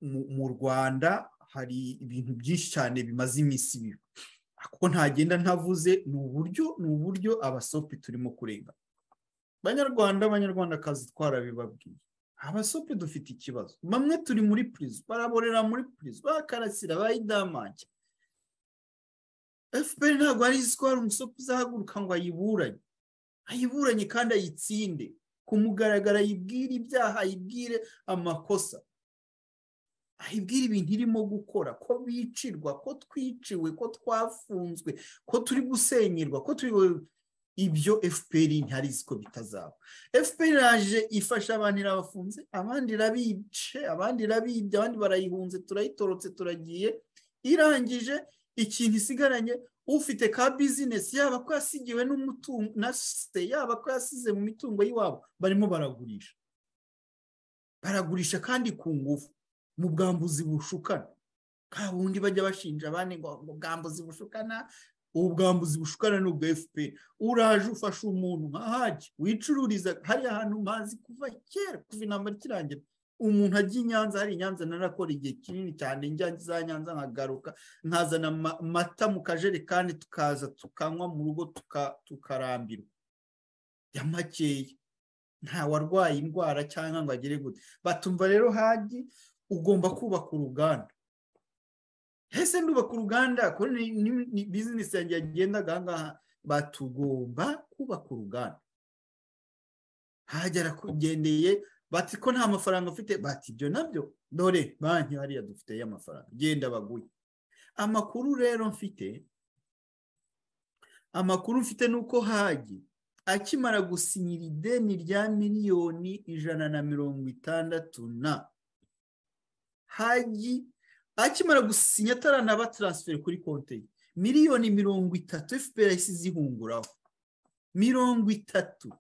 Mu Rwanda hari ibintu byinshi cyane bimaze iminsi ibiri, kuko ntagenda ntavuze. Ni uburyo abasopi turimo kurenga. Banyarwanda, Banyarwandakazi, twarabibabwiye, abasopi dufite ikibazo. Bamwe turi muri prison, baraborera muri prison, bakarasira bayidamange. FPR ntabwo ari izi ko hari umusopi uzahaguruka ngo ayiburanye, ayiburanye kandi ayitsinde ku mugaragaro, ayibwire ibyaha, ayibwire amakosa, ayibwire ibintu irimo gukora, ko bicirwa, ko twiciwe, ko twafunzwe, ko turi gusenyerwa, ko turi ibyo. FPR ntarizi ko bitazaba. FPR iraje ifasha abantu, irabafunze, abandi irabice, abandi irabibye, abandi barayihunze, turayitorotse, turagiye. Irangije, ikintu isigaranye, ufite ka business, yaba ko yasigiwe n'umutungo na se, yaba ko yasize mu mitungo y'iwabo, barimo baragurisha, baragurisha kandi ku ngufu, mu bwambuzi bushukana ka bundi bajya bashinja abandi ngo bwambuzi bushukana. Ubu bwambuzi bushukana ni ubwa FPR. Uraje ufasha umuntu nka Haji wicururiza hariya hantu mpazi kuva kera, kuva intambara ikirangira. Umuntu ajya i Nyanza, hari i Nyanza narakora igihe kinini cyane, njya za Nyanza nkagaruka nkazana amata mu kajerekani, tukaza tukanywa mu rugo, tukarambirwa ya makeya, nta warwaye indwara cyangwa ngo agere gute. Batumva rero, Haji ugomba kubaka uruganda. Ese ndubaka uruganda ko ni business yanjye yagendaga ahangaha? Batugomba kubaka uruganda. Haji arakugendeye, bati ko nta mafaranga ufite? Bati ibyo nabyo dore banki hariya dufite y'amafaranga, genda baguye. Amakuru rero mfite, amakuru mfite ni uko Haji akimara gusinyira ideni rya miliyoni 160 na Haji akimara gusinya, ataranaba transfer kuri konti ye, miliyoni 30 FPR yahise izihunguraho, 30.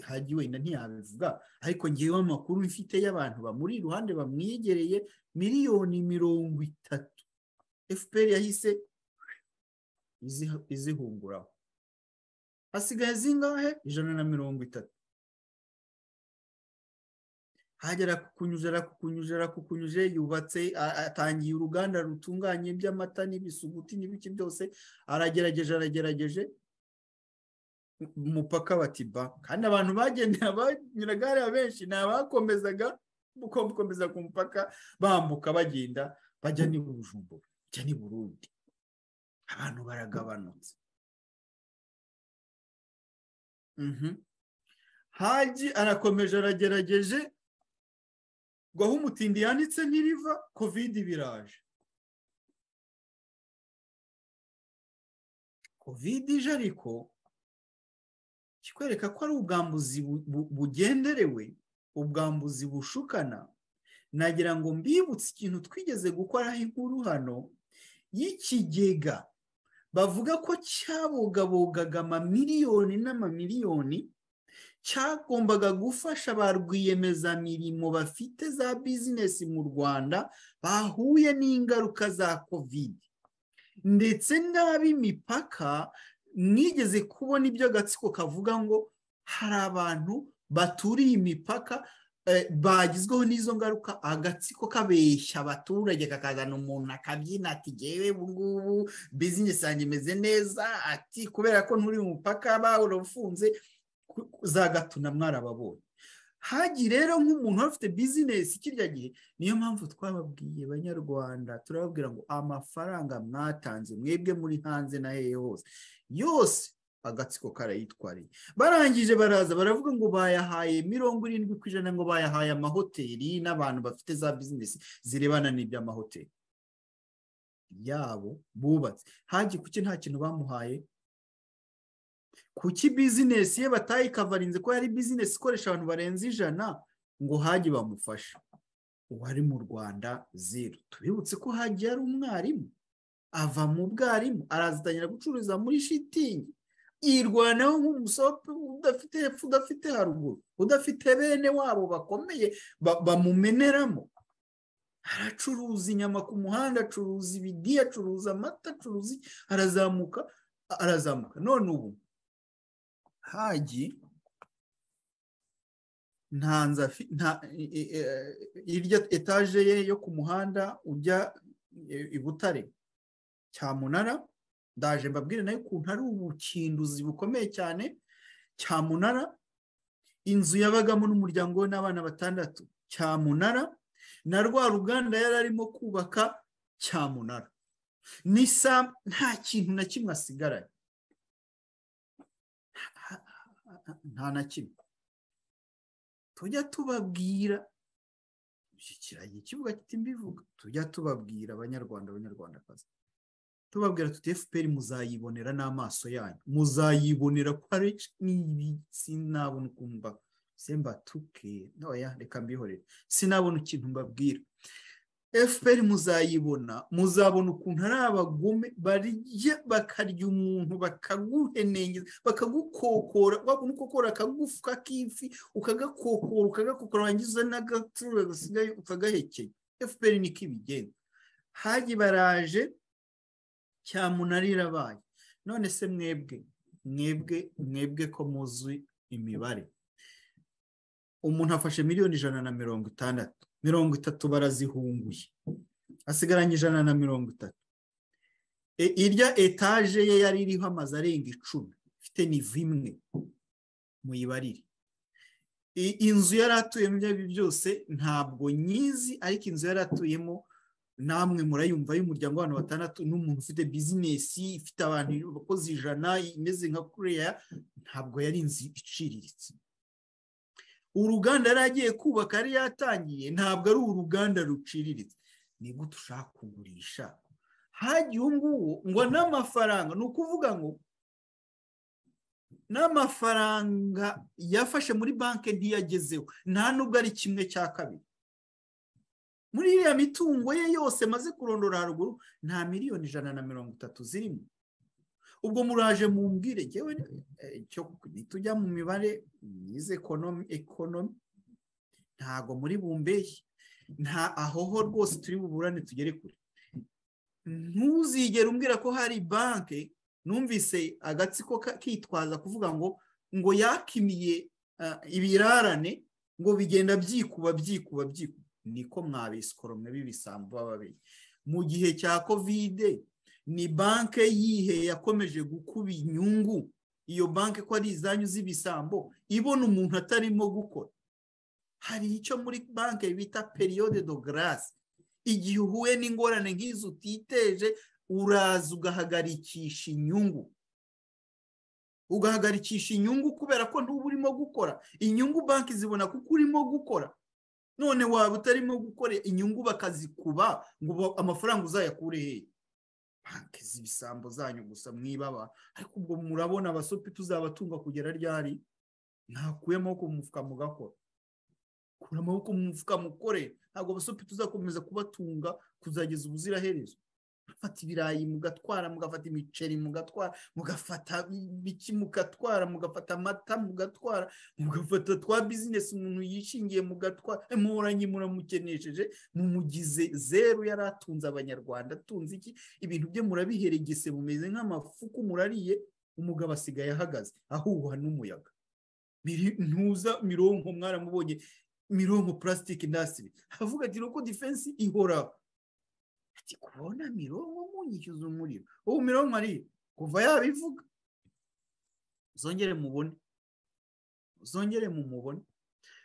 Haji wenda ntiyabivuga, ariko ngewe amakuru mfite y'abantu bamuri iruhande, bamwegereye, miliyoni 30 FPR yahise izihunguraho. Hasigaye zingahe? 130. Hagera kukunyuje, arakukunyuje, arakukunyuje, yubatse, atangiye uruganda rutunganya iby'amata n'ibisuguti n'ibiki byose, aragerageje, aragerageje. Umupaka bati ba, kandi abantu bagendera banyuraga hariya benshi ni abakomezaga gukomeza ku mupaka, bambuka bagenda bajya ni Bujumbura, bajya ni Burundi. Abantu baragabanutse. Haji arakomeje, aragerageje ngo aho umutindi yanditse ntiriva, COVID biraje. COVID ije, ariko kikwereka ko ari ubwambuzi bugenderewe, ubwambuzi bushukana. Nagira ngo mbibutse ikintu twigeze gukoraho inkuru hano y'ikigega bavuga ko cyabogabogaga amamiliyoni n'amamiliyoni, cyagombaga gufasha ba rwiyemezamirimo bafite za business mu Rwanda bahuye n'ingaruka za COVID, ndetse n'ab'imipaka. Mwigeze kubona ibyo agatsiko kavuga ngo hari abantu baturiye imipaka bagizweho n'izo ngaruka. Agatsiko kabeshya abaturage, kakazana umuntu akabyina ati: "Ngewe ubu ngubu business yanjye imeze neza," ati "kubera ko nturi mu mupaka bawufunze." Za Gatuna mwarababonye. Haji rero nk'umuntu wari ufite business kirya gihe, niyo mpamvu twababwiye, Banyarwanda, turababwira ngo amafaranga mwatanze mwebwe muri hanze na hehe hose, yose agatsiko karayitwariye. Barangije baraza baravuga ngo bayahaye 70%, ngo bayahaye amahoteli n'abantu bafite za business zirebana n'iby'amahoteli yabo bubatse. Haji kuki nta kintu bamuhaye? Kuki business ye batayikavarinze, ko yari business ikoresha abantu barenze 100, ngo Haji bamufashe? Uwari mu Rwanda zero. Tubibutse ko Haji yari umwarimu, ava mu bwarimu arazitangira gucuruza muri shitingi, yirwanaho nk'umusope udafite hepfo, udafite haruguru, udafite bene wabo bakomeye bamumeneramo. Aracuruza inyama ku muhanda, acuruza ibidi, acuruza amata, acuruza, arazamuka, arazamuka. None ubu Haji Nta irya etaje ye yo ku muhanda ujya i Butare cyamunara, ndaje mbabwire nayo ukuntu ari ubukinduzi bukomeye cyane. Cyamunara, inzu yabagamo n'umuryango we n'abana 6 cyamunara, na rwa ruganda yari arimo kubaka cyamunara, nisa nta kintu na kimwe asigaranye, nta na kimwe. Tujya tubabwira kiragiye kivuga kiti mbivuga, tujya tubabwira abanyarwanda abanyarwandakazi, tubabwira tuti FPR muzayibonera n'amaso yanyu, muzayibonera ko ari sinabona ukumva semba tuke oya reka mbihorere, sinabona ikintu mbabwira. FPR muzayibona, muzabona ukuntu ari abagome barya bakarya umuntu bakaguhenengeza bakagukokora, wakukokora akagufuka k'ifi ukagakokora ukagakokora wangiza n'agatura gasigaye ukagahekenya. FPR niko ibigenda. Haji baraje cyamunarira abaye. None se mwebwe mwebwe mwebwe ko muzi imibare, umuntu afashe miliyoni 160, 30 barazihunguye, asigaranye 130. Irya etaje ye yari iriho amazu arenga 10 ifite nivo imwe muyibarire. Inzu yari atuyemo ibyo byose ntabwo nyizi, ariko inzu yari atuyemo namwe murayumva y'umuryango w'abantu 6 n'umuntu ufite business ifite abantu abakozi 100 imeze nka Korea, ntabwo yari inzu iciriritse. Uruganda yari agiye kubaka yari yatangiye ntabwo ari uruganda ruciriritse. Ni gute ushaka kugurisha hagiye nguwo ngo n'amafaranga? Ni ukuvuga ngo n'amafaranga yafashe muri banki ntiyagezeho, nta nubwo ari 1/2. Muri iriya mitungo ye yose maze kurondora haruguru nta miliyoni 130 zirimo. Ubwo muraje mumbwire jewe cyo nitujya mu mibare nize economy ntago muri bumbeshye, nta ahoho rwose turi buburane tugere kure. Ntuzigere umbwira ko hari banke numvise agatsiko kitwaza kuvuga ngo ngo yakimiye ibirarane ngo bigenda byikuba byikuba byikuba. Niko mwabisikoro mwe bibisambo bababeye. Mu gihe cya Covid ni banke yihe yakomeje gukuba inyungu? Iyo banke ko ari izanyu z'ibisambo ibona umuntu atarimo gukora. Hari icyo muri banke bita periode de grâce, igihe uhuye n'ingorane nk'izo utiteje uraza ugahagarikisha inyungu, ugahagarikisha inyungu kubera ko ntuba urimo gukora. Inyungu banki zibona kuko urimo gukora. None waba utarimo gukora inyungu bakazikuba ngo amafaranga uzayakure hehe? Banki z'ibisambo zanyu gusa mwibaba. Ariko ubwo murabona abasopi tuzabatunga kugera ryari? Ntakuye amaboko mu mufuka mugakora, kura amaboko mu mufuka mukore. Ntabwo abasopi tuzakomeza kubatunga kuzageza ubuziraherezo. Mugafata ibirayi mugatwara, mugafata imiceri mugatwara, mugafata ibiki mugatwara, mugafata amata mugatwara, mugafata twa business umuntu yishingiye mugatwara. Muhoranye muramukenesheje, mumugize zeru. Yaratunze abanyarwanda atunze iki? Ibintu bye murabiheregese mumeze nk'amafuku murariye. Umugabo asigaye ahagaze ahuha n'umuyaga. Ntuza mironko mwaramubonye, mironko plastic industry avuga ati roko defense ihora. Ati kubona mironko munyishyuza umuriro. Ubu mironko ari kuva yabivuga. Zongere mubone, zongere mumubone.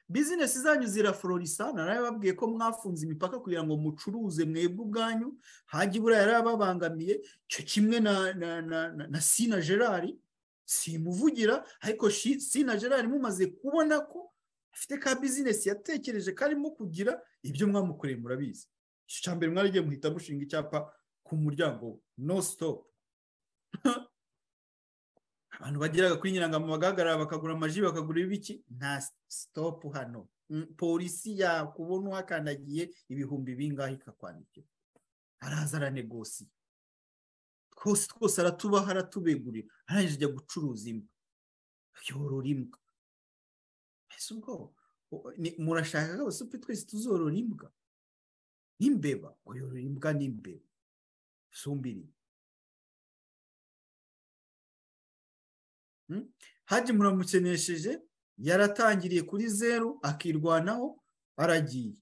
Business zanyu ziraflorisa. Narababwiye ko mwafunze imipaka kugira ngo mucuruze mwebwe ubwanyu. Haji bura yarababangamiye cyo kimwe na Sina Gerard, simuvugira ariko Sina Gerard mumaze kubona ko afite ka business yatekereje karimo kugira ibyo mwamukoreye murabizi. Icya mbere mwaragiye muhita mushinga icyapa ku muryango no stop. Abantu bageraga kuri Nyirangamo bagahagarara bakagura amaji bakagura ibiki, nta stop hano. Polisi yakubona uhakandagiye ibihumbi bingahe ikakwandikira. Araza aranegosi twose twose aratubaha aratubegurira, arangije ajya gucuruza imbwa, yorora imbwa. Ese ubwo murashaka ko abasupi twese tuzorora imbwa n'imbeba? Ngo yorora imbwa n'imbeba sumbiri. Haji muramukenesheje. Yaratangiriye kuri zeru akirwanaho, aragiye.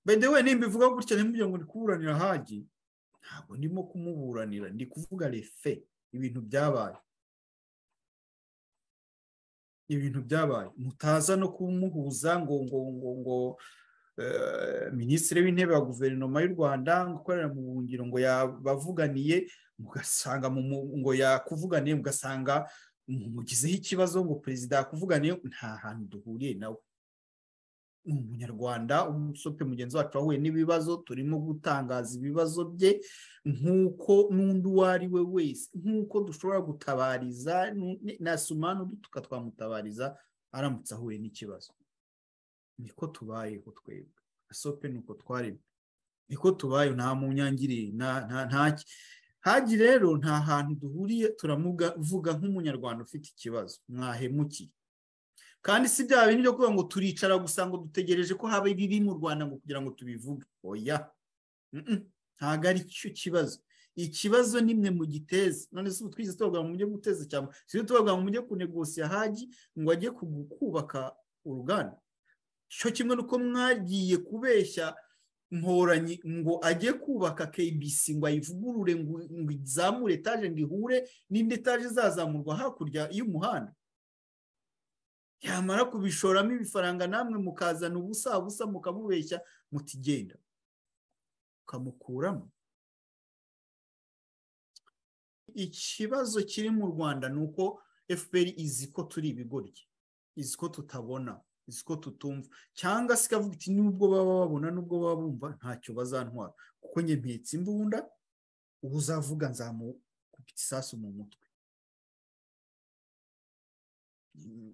By the way, nimba ivuga gutya ntimugire ngo ndi kuburanira Hagi, ntabwo ndimo kumuburanira, ndi kuvuga les faits, ibintu byabaye. Ibintu byabaye mutaza no kumuhuza ngo minisitiri w'intebe wa guverinoma y'u Rwanda ngo ukorera mu buhungiro ngo yabavuganiye, mugasanga ngo yakuvuganiye, mugasanga mugizeho ikibazo ngo perezida yakuvuganiye. Nta hantu duhuriye nawe. Ni umunyarwanda, umusope mugenzi wacu wahuye n'ibibazo, turimo gutangaza ibibazo bye nk'uko n'undi uwo ari we wese, nk'uko dushobora gutabariza na Sumani udutuka twamutabariza aramutse ahuye n'ikibazo. Niko tubayeho twebwe asope, nuko twaremwe, niko tubayeho, nta munyangire nta Hagi rero nta hantu duhuriye, turamuvuga nk'umunyarwanda ufite ikibazo mwahemukiye. Kandi si bya bintu byo kuvuga ngo turicara gusa ngo dutegereje ko haba ibibi mu Rwanda ngo kugira ngo tubivuge. Oya, ntabwo ari cyo kibazo. Ikibazo nimwe mu giteza. None se ubu twigeze tubavuga ngo mujye guteza, cyangwa si tubavuga ngo mujye kunegosiya Hagi ngo ajye kubaka uruganda? Cyo kimwe nuko mwagiye kubeshya Mporanyi ngo ajye kubaka KBC, ngo ayivugurure, ngo izamure etaje, ngo ihure n'indi etaje izazamurwa hakurya y'umuhanda. Yamara kubishoramo ibifaranga, namwe mukazana ubusa busa, mukamubeshya mutigenda ukamukuramo. Ikibazo kiri mu Rwanda ni uko FPR izi ko turi ibigoryi, izi ko tutabona, izi ko tutumva, cyangwa se ikavuga iti nubwo baba babona, nubwo baba bumva, ntacyo bazantwara kuko njye mpetse imbunda, uzavuga nzamukubita isasu mu mutwe.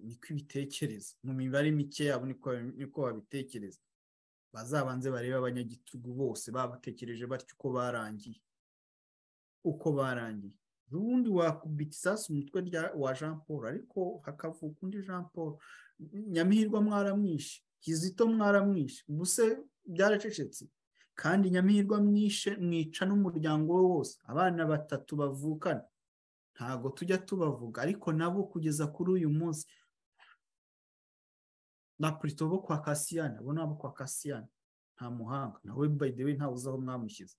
Niko ibitekereza mu mibare mike yabo, niko babitekereza. Bazabanze barebe abanyagitugu bose babatekereje batyo uko barangiye, uko barangiye. Ubundi wakubita isasu umutwe wa Jean Paul, ariko hakavuka undi Jean Paul. Nyamihirwa mwaramwishe, Kizito mwaramwishe, ubuse byaracecetse. Kandi Nyamihirwa mwishe mwica n'umuryango we wose, abana batatu bavukana, ntago tujya tubavuga, ariko nabo kugeza kuri uyu munsi na Plutôt bo kwa Kasiyani, abo nabo kwa Kasiyani nta muhanga nawe, by the way, ntawe uzi aho mwamushyize.